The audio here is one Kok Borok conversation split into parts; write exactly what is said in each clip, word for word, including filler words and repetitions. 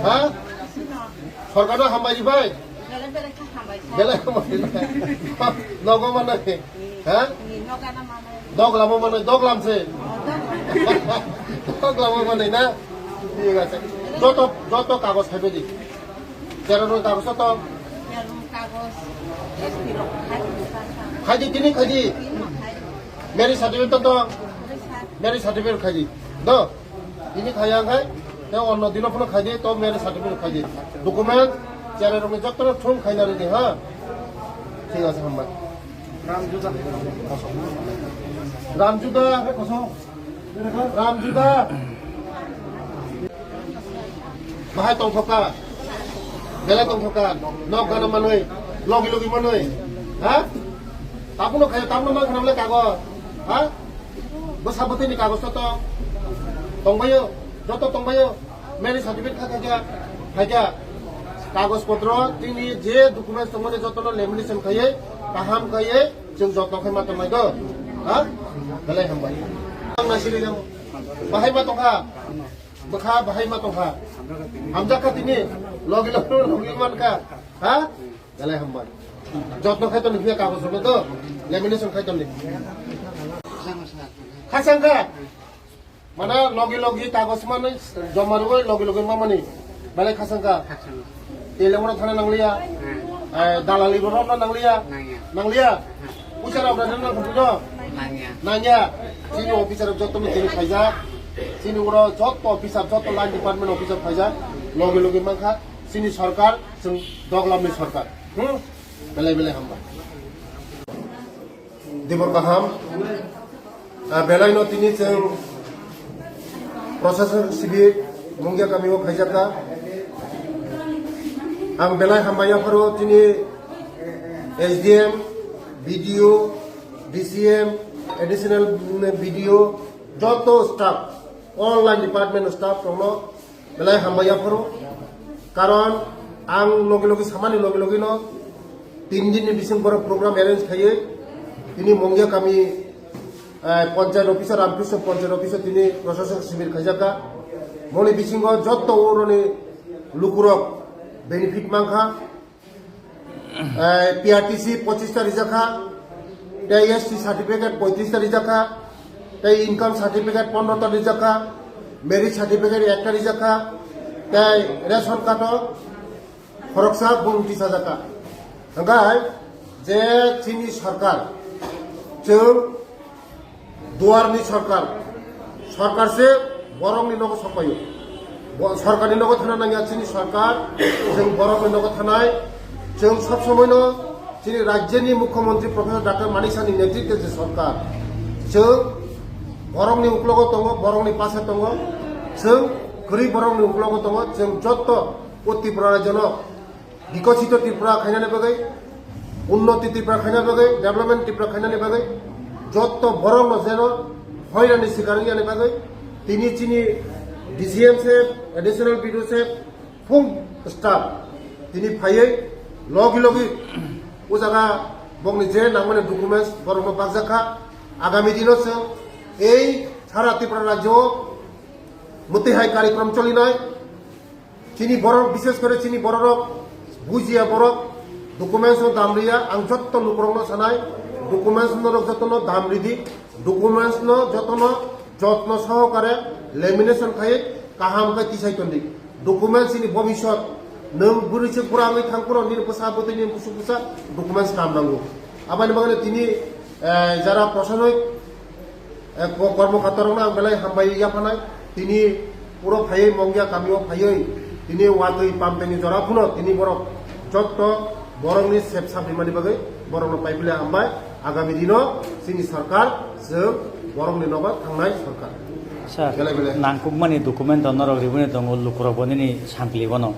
Ha? Sorkarno hambai bai? Belai belai kha hambai kha. Belai hambai bai. Nogo manai. Ha? Ni nogana manai. Doglam manai, doglam se. Oh, doglam. Doglam manai na? Thik ase. Joto, joto kagoj hai di. Jera roi kagoj to? Jera roi kagoj. S P rok khai di, khai di. Khai di, tini khai di. Tini khai di. Marriage certificate to? Marriage cert. Marriage certificate khai di. Do? Tini khaya khai, te onno dino phano khai di, to marriage certificate khai di. Document, cherai rokni jotono thum khaina ridi, ha? Thik ase, hambai. Ramjuda. Ramjuda. Ramjuda. Bahai tongthokha. Belai tongthokha. Nok gana manwi, logi logi manwi. Ha? Tabuno khayo, tabuno mang khana le kago. Ha? Bwsa bwtwi ni kagoz to tongbaio, joto tongbaio, marriage certificate kha khaikha, khaikha. Kagoz potro tini je documents tongmani jotono lamination khaiwi, kaham khaiwi, chwng jotno khai ma tongnai do. Ha? Belai hambai. Ang na siri jam. Bahai ma tongkha. Bwkha bahai ma tongkha. Hamjakha tini. Logi logi logi mankha. Ha? Belai hambai. Jotno khai tongni phiya kagoz rok to, lamination khai tongni. Khasang kha. Mana logi logi kagoz manwi joma rwui logi logi mamani. Belai khasang kha. Tele oro thana nangliya. Eh, dalali rok na nangliya. Nangliya. Puisa rok na nang kudo. Nangya. Chini officer jotto ni tini khaijak. Chini oro jotto officer, jotto line department officer khaijak. Logi logi mankha. Chini sorkar, chwng doglamni sorkar. Hmm? Belai belai hambai. Dibor kaham. Ah, belai no tini chwng procession sibir Mungia kami o khaijak kha. Ang belai hambai yapharo tini S D M, B D O, D C M, additional, mm, B D O, joto staff, all line department staff rokno belai hambai yapharo. Karon ang logi logi samani logi logi no tin din ni bising borok program arrange khaiwi tini Mungia kami, eh, panchayat office, Ramkrishna panchayat office tini procession sibir khaijak kha. Moni bisingo jotto uroni lukurok benefit mankha. Eh, P R T C pochista rijak kha, tei S T certificate poitrista rijak kha, tei income certificate pondrota rijak kha, marriage certificate ekta rijak kha, tei ration card o khoroksa bung tisajak kha. Hwnkhe je chini sorkar, chwng Duarni sorkar, sorkar se borokni nogo sokpaio. Bo-, sorkarni nogo thana nangya chini sorkar, chwng borokni nogo thanai, chwng sob somoino chini rajyoni mukhyamantri Professor Doctor Manik Sahni netritwe je sorkar, chwng borokni uklogo tongo, borokni pase tongo, chwng kwrwi borokni uklogo tongo, chwng jotto o Tripura rajyono Bikosito Tripura khainani bagwi, unnoti Tripura khaina bagwi, development Tripura khainani bagwi, jotto borokno jeno hoirani sikar wngyani bagwi, tini chini D C M sep, additional B D O sep, phung staff tini phaiwi logi logi o jaga bokni je nangmani documents borokno bakjak kha. Agami dino chwng ei sara Tripura rajyo o mwtwi hai karikrom cholinai. Chini borok, bishes kore chini bororok bujiya borok, documents no dam riya, ang jotto lukurokno sanai, documents no rok jotto no dam ridi, documents no jotto no jotno sohokare lamination khai kaham khe tisai tondi. Documents ni bobisot nwng bwrwi se bura wngwi thang phuru nini bwsa bwtwi nini busu bwsa documents kam nango. Aboni bagwi tini, eh, jara prosasonik Eh, ko-, kormokartarokno ang belai hambai yaphanai. Tini puro phaiwi Mongya kamio phaiwi tini watwi pampeni jora phano tini borok jotto borokni sep sap rimani bagwi borokno pai belai hambai. Agami dino chini sorkar chwng borokni nogo thangnai sorkar. Sir, belai belai. Nangkukmani document norok riboni tongo, lukurok bo nini sampli bono.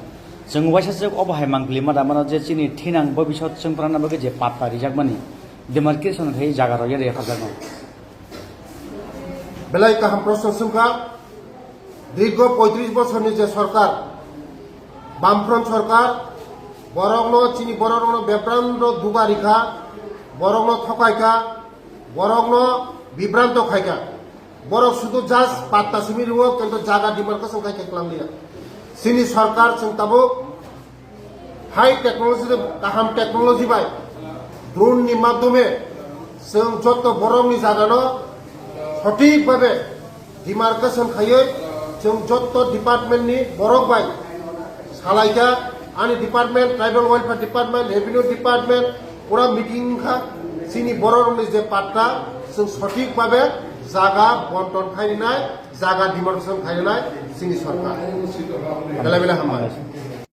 Chwng waisa se obo hai mangpili ma da mano je chini thinang bobisot chwng prana bagwi je patta rijakmani demarcation khai jaga rok yari yapharjakno. Belai kaham proshno swngkha, dirgho poitris bosorni je sorkar, Bamfront sorkar, borokno chini borokno bebranno duga rikha, borokno thokaikha, borokno bibranto khaikha. Borok sudu just patta simi rwo, kintu jaga demarcation khai khe kwlang liya. Chini sorkar chwng tabuk high technology, kaham technology bai drone ni madhyome chwng jotto borok ni jaga no sothik bhabe demarcation khaiwi chwng jotto department ni borok bai salaijak, ani department, tribal welfare department, revenue department, pura meeting wngkha. Chini borok rok ni je patta chwng sothik bhabe jaga bonton khainai, jaga demarcation khainai chini sorkar. Belai belai hambai.